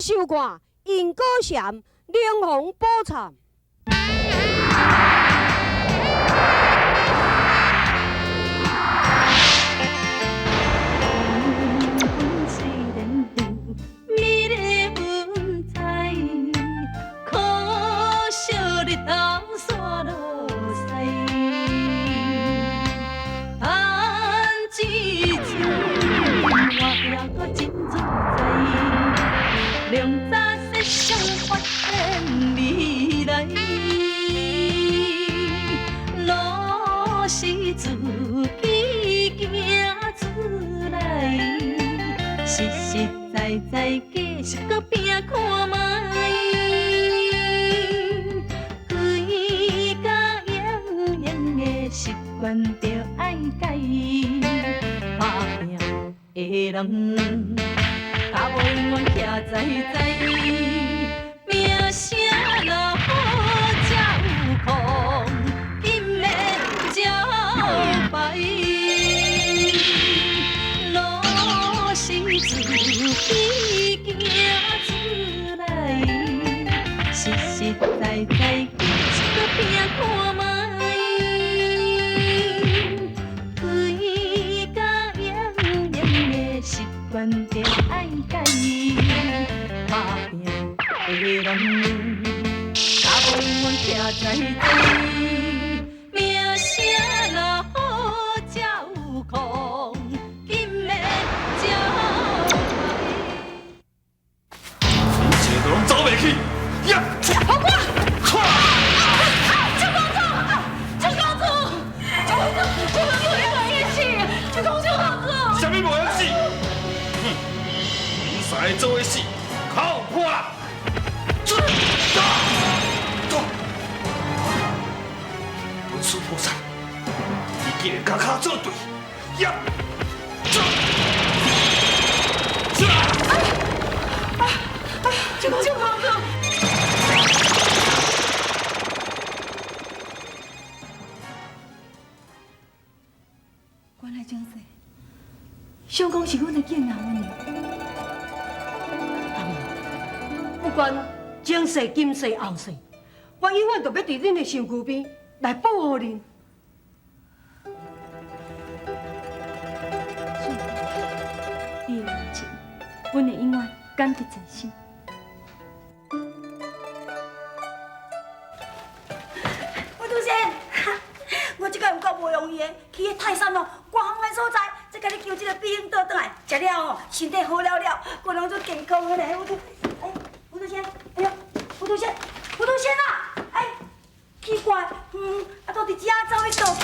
收看《因果禅灵魂宝忏》。良早设想发展未来，路是自己行出来，实实在在继续阁拼看觅，规家营营的习惯著爱改，打拼的人。脚步永远徛在在，名声若好才有空，金的招牌，路是自己行出来，实实在在继续阁拼看觅，规家营营的习惯著爱改，打拼的人，脚步永远徛在在，名声若好才有空，金的招牌。恁一个都攏走袂去！呀！好官，周公主，周公主，周公主，周公主，你袂死，周公主，啥物袂晓死？哼！恁三个做伙死，靠破！文殊菩萨，你竟然共跤做对！呀！这！周公主。原来前世，相公是阮的见阿呢。阿明，不管前世、今世、后世，我永远都欲伫恁的身躯边来保护恁。相公，你的恩情，阮会永远感激在心。吴主席，我这个有够无容易的，去彼泰山哦，寒的所在，才共你求这个避风岛转来，食了哦，身体好了了，个人足健康的咧。哎，吴主席，哎呦，吴主席，吴主席啊，哎，奇怪，啊，都伫遮走去佗去？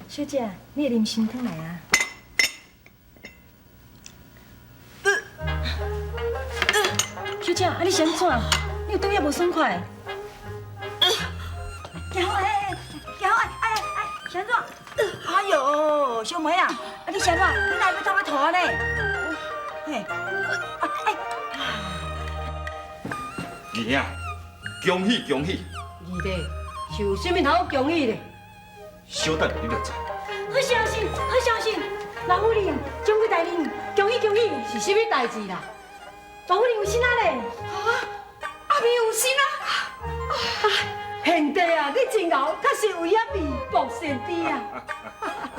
小姐，你会啉参汤来啊？小姐，啊你是按怎？你有倒位无爽快？行好，哎，行好，哎哎哎，是按怎？哎呦，小妹啊，啊你是按怎？你哪会欲头欲吐按呢？嘿，啊哎，二兄，恭喜恭喜！二弟，是有啥物通恭喜咧？小等下你就知。好消息，好消息！老夫人，将军大人，恭喜恭喜！是啥物代志啦？老夫人有新仔咧！啊，阿明有新仔！啊，贤弟啊，你真𠢕，确实有影未卜先知啊！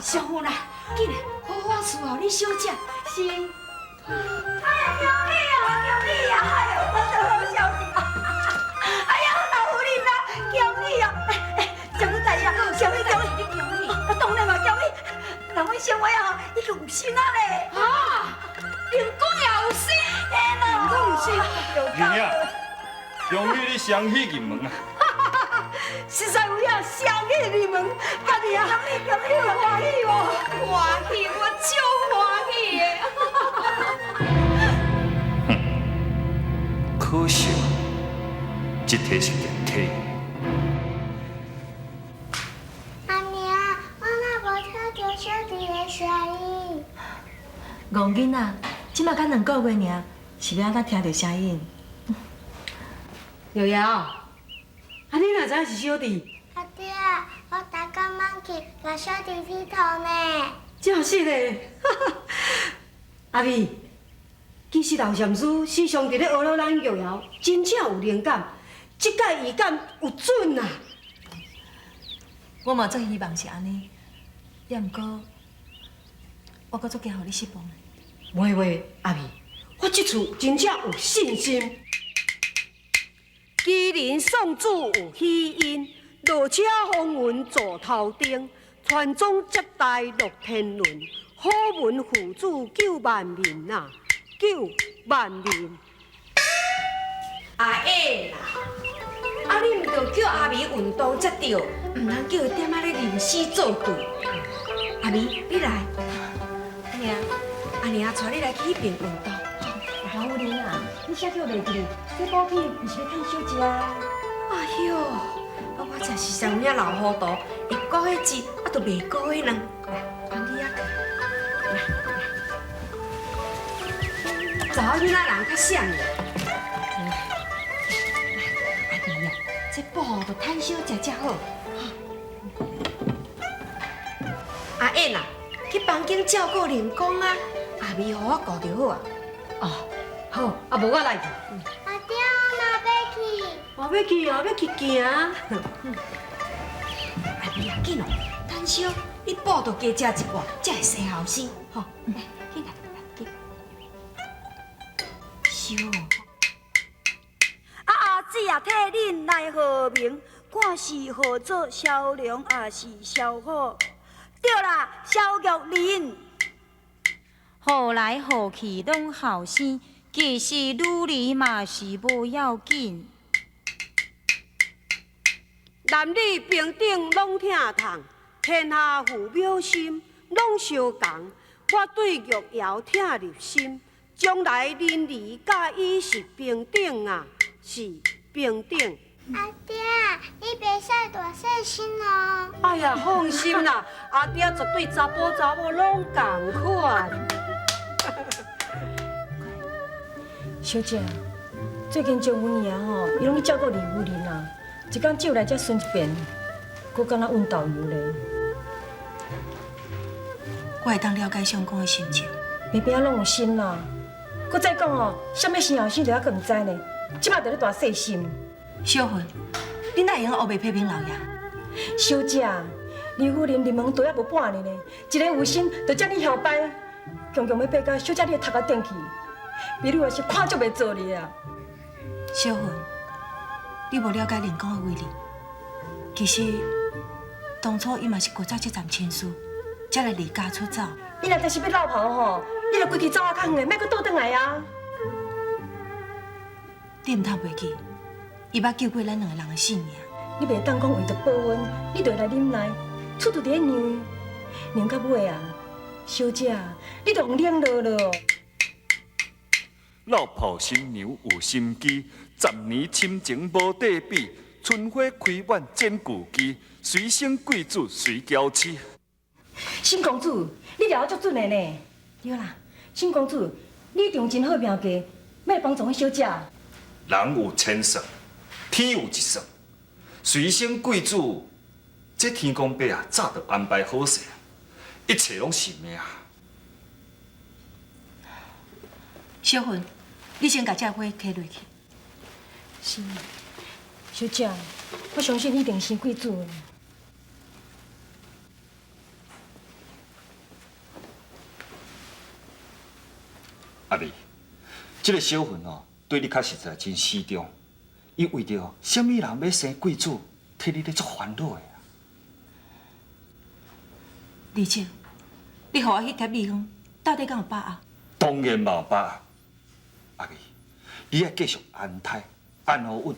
小夫人，紧来，好好伺候恁小姐。是。哎呀，恭喜啊，恭喜啊！哎呦，我真好消息！哎呀，老夫人啊，恭喜啊！哎，将军大人，恭喜恭喜！啊，当然嘛，恭喜！人阮小妹啊，已经有新仔咧。啊，林公也有新，嘿啦，林公有新。二兄，恭喜你双喜临门啊！這體是健體。阿娘，我若無聽著小弟的聲音。戇囡仔，這馬才兩个月爾，是欲按怎聽著聲音？瑤瑤，啊你哪知影是小弟？阿爹，我逐工晚去共小弟剃头呢。真是嘞，阿美，其实老禅师时常伫咧学了咱玉瑶，真正有灵感，这届预感有准啊！我嘛足希望是按呢，也毋过，我阁足惊予你失望的。袂袂，阿美，我这次真正有信心。麒麟送子有喜音，落车风云做头灯，传宗接代乐天伦，好文父子救万民啊！救万民！阿燕啦，啊你毋著叫阿美运动才对，毋通叫伊踮遐咧吟诗作对。阿美，你来，阿娘，阿娘带你来去彼边运动。王夫人啊，你写叫袂记，这补品毋是欲趁小食啊？哎哟，啊我真是啥物老糊涂，会顾彼舌，啊都袂顾彼卵。来，放你遐去。来来，查某囡仔人较闪咧。来，阿美啊，这补就趁小食才好。阿燕啊，去房间照顾林公啊，阿美予我顾就好啊。哦，好，啊无我来去。阿爹，我嘛欲去。我欲去哦，欲去行。阿美啊，紧哦，等小你补就加食一寡，才会生后生。吼，来，紧来，来紧。烧。啊阿姊啊，替恁来号名，看是号做萧龙，抑是萧虎？对啦，萧玉玲。号来号去拢后生，其实女儿嘛是无要紧。男女平等拢疼痛，天下父母心拢相仝。我对玉瑶疼入心，将来恁儿佮伊是平等啊，是平等。阿爹，你袂使大细心哦。哎呀，放心啦，阿爹绝对查埔查某拢仝款。小姐，最近张文爷吼，伊拢去照顾李夫人啊，一工只有来遮巡一遍，阁敢若阮导游咧。我会当了解相公的心情。边边仔拢有心啦，阁再讲哦，啥物生后生就犹阁毋知呢，这马就咧大细心。小芬，你哪会用乌白批评老爷？小姐，李夫人入门都犹无半年呢，一个有心就遮尔嚣摆，强强欲爬到小姐你的头壳顶去，美女也是看足袂做你啊！小芬，你无了解林公的威力。其实当初伊嘛是过早这层亲事，才来离家出走。伊若真是欲落跑吼，伊就规气走啊较远的，莫阁倒转来啊！你毋通袂记，伊捌救过咱两个人的性命。你袂当讲为著报恩，你就会来忍耐，厝就伫咧让，让到尾啊，小姐，你就予冷落了。落跑新娘有心机，十年深情无得比。春花开满剪旧枝，随生贵子随娇妻。新公子，你掠得足准的呢。对啦，新公子，你一定有真好命计，欲来帮助阮小姐。人有千算，天有一算。随生贵子，这天公伯啊，早就安排好势啊，一切拢是命。小芬，你先共这花揢落去。是，小姐，我相信你一定生贵子的。阿美，这个小芬哦，对你确实在真死忠。伊为著啥物人欲生贵子，替你咧足烦恼的啊。李静，你予我彼贴秘方，到底敢有把握？当然嘛有把握。阿美，你爱继续安胎、安好稳，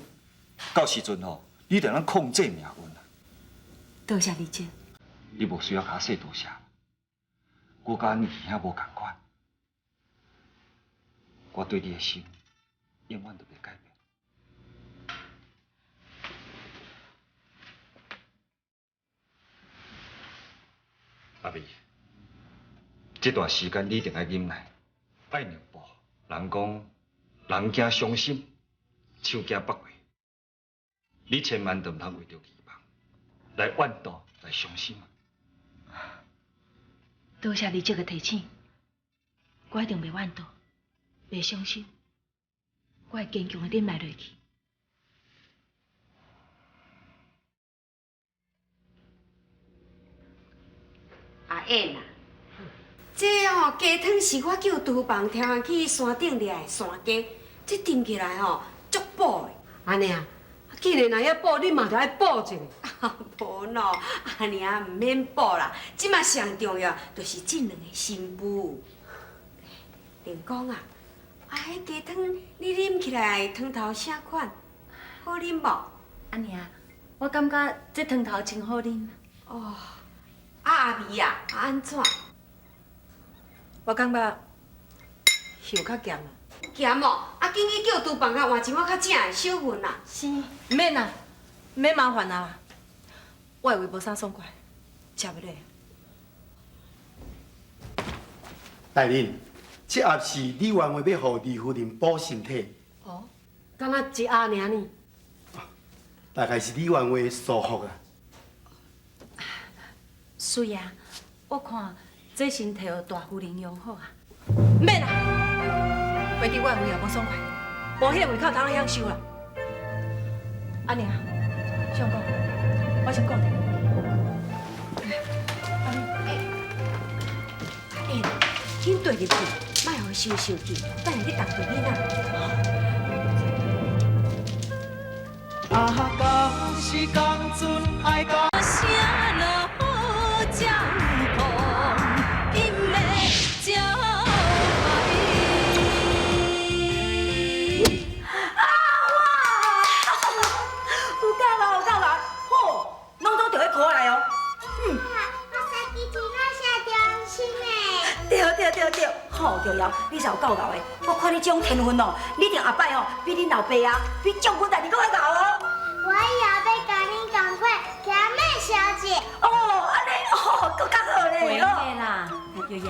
到时阵吼，你就能控制命运啊。多谢李静。你无需要共我说多谢，我佮你耳兄无仝款，我对你的心永远都袂改变。阿美，這段時間你一定愛忍耐，愛讓步。人講，人驚傷心，樹驚北月。你千萬就毋通為著期望來怨妒，來傷心啊！多謝你這个提醒，我一定袂怨妒，袂傷心，我會堅強的忍耐落去。阿燕啊，這吼雞湯是我叫廚房調去山頂掠的山雞，這炖起來吼足補的。按呢啊，既然若遐補，你嘛著愛補一下。無喏，阿娘毋免補啦，這馬上重要就是這兩個新婦。玲講啊，啊，彼雞湯你啉起來湯頭啥款？好啉無？阿娘，我感覺這湯頭真好啉。哦，啊阿美啊，啊按怎？我感覺油較鹹啊。鹹哦，啊，緊去叫廚房較換一碗較正的小份啦。是。毋免啦，毋免麻煩啊。我的胃無啥爽快，食袂落。大人，這盒是李員外欲予李夫人補身體。哦，敢若一盒爾呢？大概是李員外疏忽啊。是啊，我看這先提予大夫人用好啊。毋免啦，反正我的胃也無爽快，無彼个胃口通享受啦。阿娘，相公，我先顧著。阿燕，緊綴入去，莫予伊傷生氣，等下你重綴囡仔。啊，共是共陣愛共。啥路才有空，今日才啊哇！有够啦，有够啦！好，攏總著彼箍來哦。嗯。我三支錢攏寫中心的。對對對對，好玉瑤，你是有夠𠢕的。我看你這種天分哦，你一定後擺哦，比恁老爸啊，比將軍大人閣較𠢕哦。我以後欲佮恁仝款，騎馬小姐。哦，按呢哦，閣較好咧。袂用的啦，玉瑤，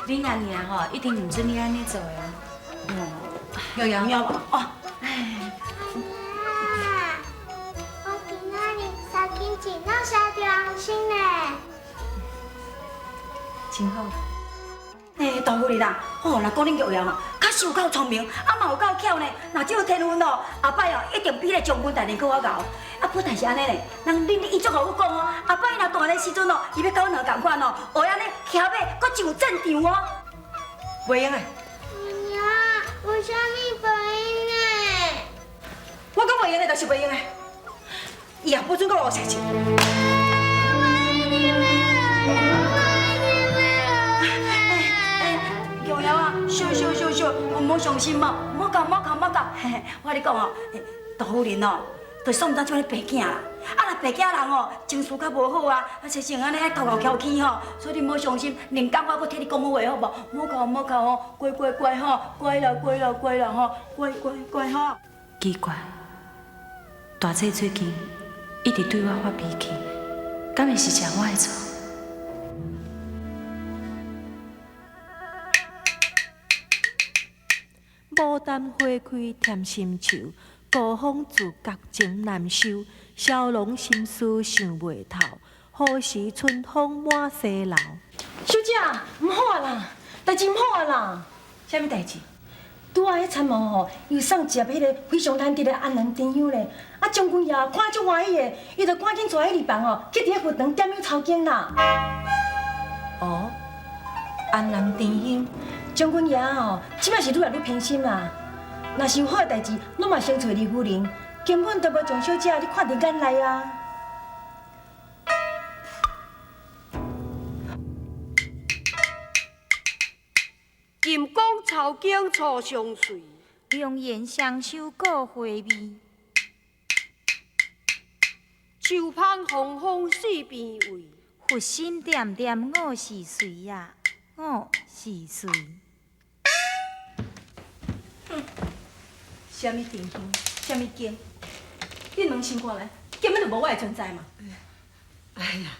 恁阿娘吼一定毋准你按呢做的哦。玉瑤，哦。阿娘，我今仔日三更錢攏寫中心的。真好。欸，大夫人啊，哦，若講恁玉瑤啊，確實有夠聰明，啊嘛有夠巧呢。若這個天分哦，後擺哦一定比彼個將軍大人閣較𠢕。啊，不但是按呢咧，人恁伊足予我講哦，後擺若大的時陣哦，伊欲佮阮兩仝款哦，學按呢騎馬，閣上戰場哦。袂用的。娘，為啥物袂用的？我講袂用的，就是袂用的。伊也不准閣烏白笑。玉瑤啊，笑笑笑笑，毋好傷心嘛，莫哭莫哭莫哭。我佮你講哦，大夫人哦，就煞毋知這款白囝啦。啊，若白囝人哦，情緒較無好啊，啊，生成按呢愛頭頭翹起吼，所以你毋好傷心。兩工我閣替你講好話好無？莫哭莫哭吼，乖乖乖吼，乖啦乖啦乖啦吼，乖乖乖吼。奇怪，大姐最近一直對我發脾氣，敢會是食我的醋？牡丹花開添心愁，高風自覺情難收。蕭郎心事想袂透，何時春風滿西樓。小姐，毋好啊啦，代誌毋好啊啦。啥物代誌？拄仔彼參謀吼，又送一盒彼个非常難得的安南甜香咧。啊，將軍爺看足歡喜的，伊就趕緊帶彼二房吼，去佇咧佛堂點香抄經啦。哦，安南甜香。將軍爺吼，這擺是愈來愈偏心啦。若是有好的代誌，攏嘛先揣李夫人，根本就無將小姐你看佇眼內啊。金剛抄經初相隨，良言相守過回味。秋芳風風四邊圍，佛心惦惦我是誰呀？我是誰？哼，啥物甜香，啥物經，恁兩心肝內根本就無我的存在嘛。哎呀，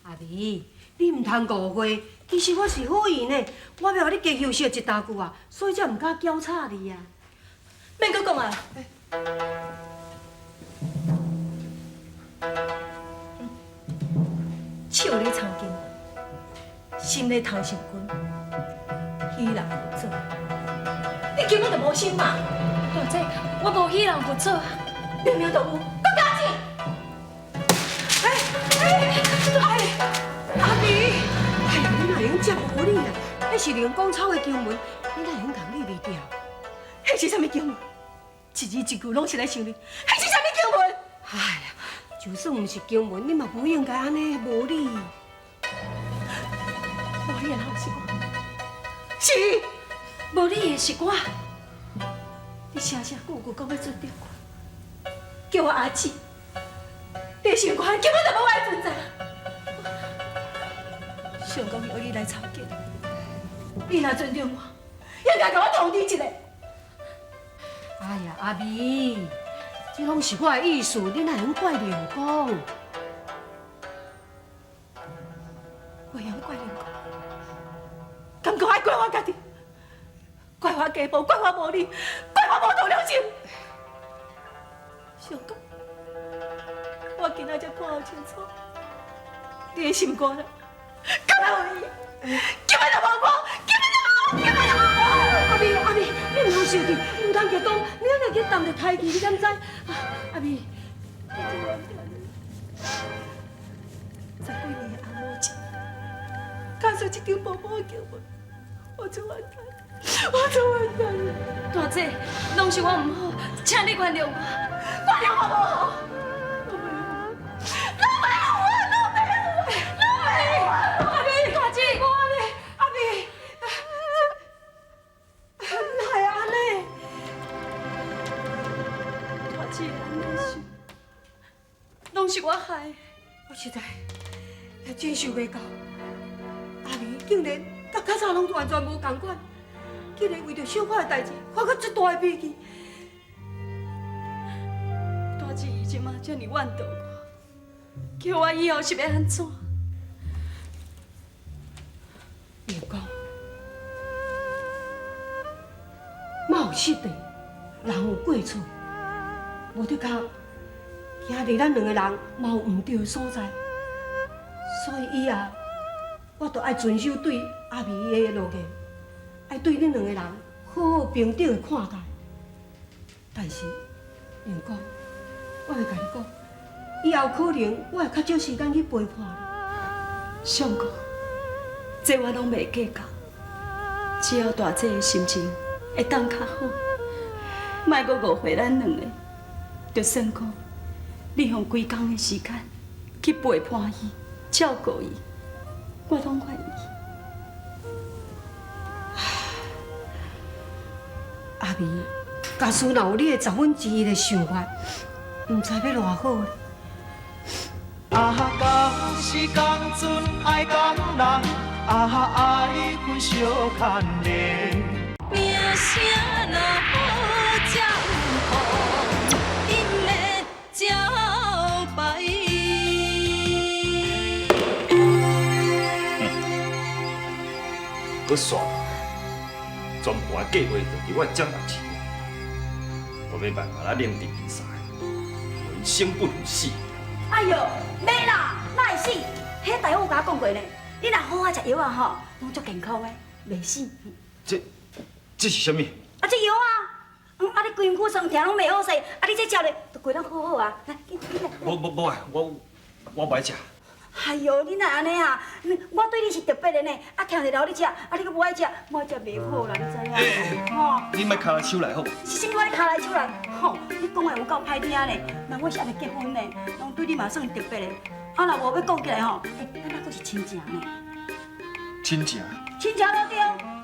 阿美，你毋通誤會，其實我是好意呢，我欲予你加休息一大久啊，所以才毋敢攪吵你啊。免閣講啊！手咧抽筋，心咧头上筋，欺人佛祖，你根本就無心嘛！大姐，我無欺人佛祖，明明就有，閣假錢！哎哎，阿美，哎呀，你哪會用這無理啊？彼是靈光草的經文，你哪會用共你賣掉？彼是啥物經文？一字一句攏是咧想你，彼是啥物經文？哎呀，就算毋是經文，你嘛無應該按呢無理。無理的哪有是我？是，無理的是我。你聲聲句句講欲尊重我，叫我阿姊，你的心肝根本就無我的存在。想講約你來抄經，你若尊重我，應該共我通知一下。哎呀，阿美，這攏是我的意思，你哪會用怪靈公？袂用怪靈公，敢閣愛怪我家己？怪我家暴，怪我無理，怪我無同良心。相公，我今仔才看予清楚，你的心肝啦，敢若有伊，根本就無我，根本就無我，根本就無我。阿美，阿美，你毋通生氣，毋通激動，你按呢去動著胎氣，你敢知？阿美，十幾年的阿母情，假使這張薄薄的經文，我就完蛋，我就完蛋了。大姐，攏是我毋好，請你原諒我，原諒我無好，攏袂好，攏袂好，攏袂好，阿美，大姐，無按呢，阿美，哪會按呢？大姐按呢想，攏是我害的，我實在也真想袂到，阿美竟然佮較早攏完全無仝款，竟然為著小可的代誌發甲這大的脾氣。大姐伊這馬遮爾怨妒我，叫我以後是欲按怎？又講，嘛有失地，人有過錯，無的確，今日咱兩個人嘛有毋對的所在，所以以後我都愛遵守對阿美的諾言，愛對恁兩個人好好平等的看待。但是，明光，我會共你講，以後可能我會較少時間去陪伴你。相公，這我攏袂計較，只要大姐的心情會當較好，莫閣誤會咱兩个，就算講你用規工的時間去陪伴伊、照顧伊，我攏願意。阿美，假使若有你的1/10的想法，毋知欲偌好咧。啊，共時共陣愛共人，啊，愛分相牽連。名聲若好才有福，姻的招牌。阁煞，全盘的计划就伫我掌握之内，我欲慢慢仔冷静𪜶三个，予𪜶生不如死。哎哟，袂啦，哪會死？彼大夫有共我講過呢，你若好好食藥啊吼，攏足健康的，袂死。這是啥物？啊，這藥啊，啊，你規身軀酸痛攏袂好勢，啊，你這食咧，就規攏好好啊。來，緊緊來。無愛，我無愛食。哎呦，你哪按呢啊？我對你是特別的呢，啊，徛佇樓你食，啊，你閣無愛食，無愛食袂好啦，你知影？吼！你莫牽來手來好無？是啥物我咧牽來手來？吼！你講的有夠歹聽呢，人我是還未結婚呢，人對你嘛算特別的。啊，若無欲講起來吼，欸，咱猶閣是親情呢。親情？親情都對。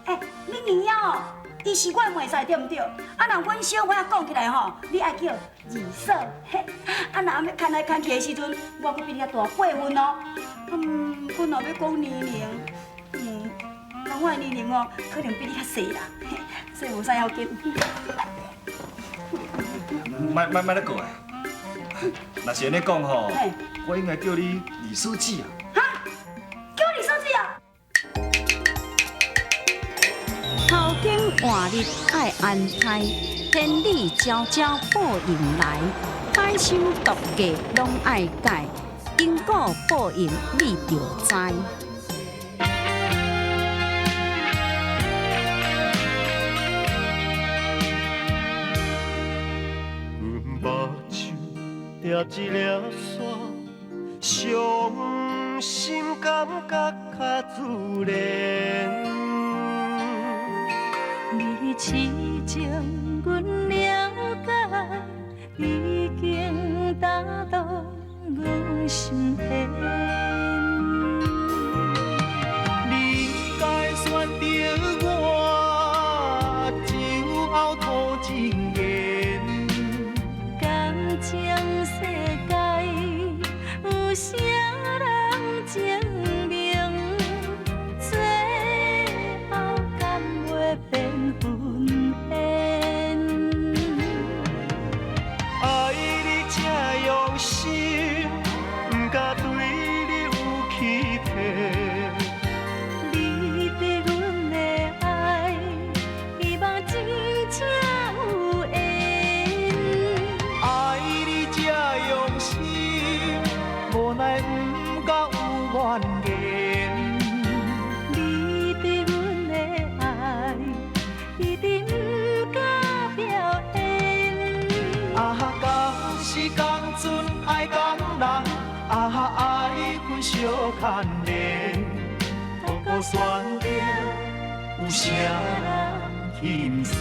欸，你娘哦，伊是我的妹婿對毋對？啊，若阮小可仔講起來吼，你愛叫二嫂。嘿，啊，若欲牽來牽去的時陣，我閣比你較大8分哦。嗯，阮若欲講年齡，人我的年齡哦，可能比你較細啦，所以無啥要緊。莫莫莫咧過來，若是按呢講吼，我應該叫你二嫂姊啊。哈？叫我二嫂天換日愛安排，天理昭昭報應來，歹心毒計攏愛改，因果報應你著知。阮目睭疊一粒沙，傷心感覺較自然。你痴情，阮了解，已經打動阮心弦。你該選擇我，酒後吐真言。感情世界有啥人證明？最後敢袂變分緣？愛你這用心，不敢對你有欺騙。你對阮的愛，希望真正有緣。愛你這用心，無奈不敢有怨言。你對阮的愛，一定不敢表演。啊，共時共陣愛共人，啊，愛分相牽連，痛苦選擇有啥人欣賞？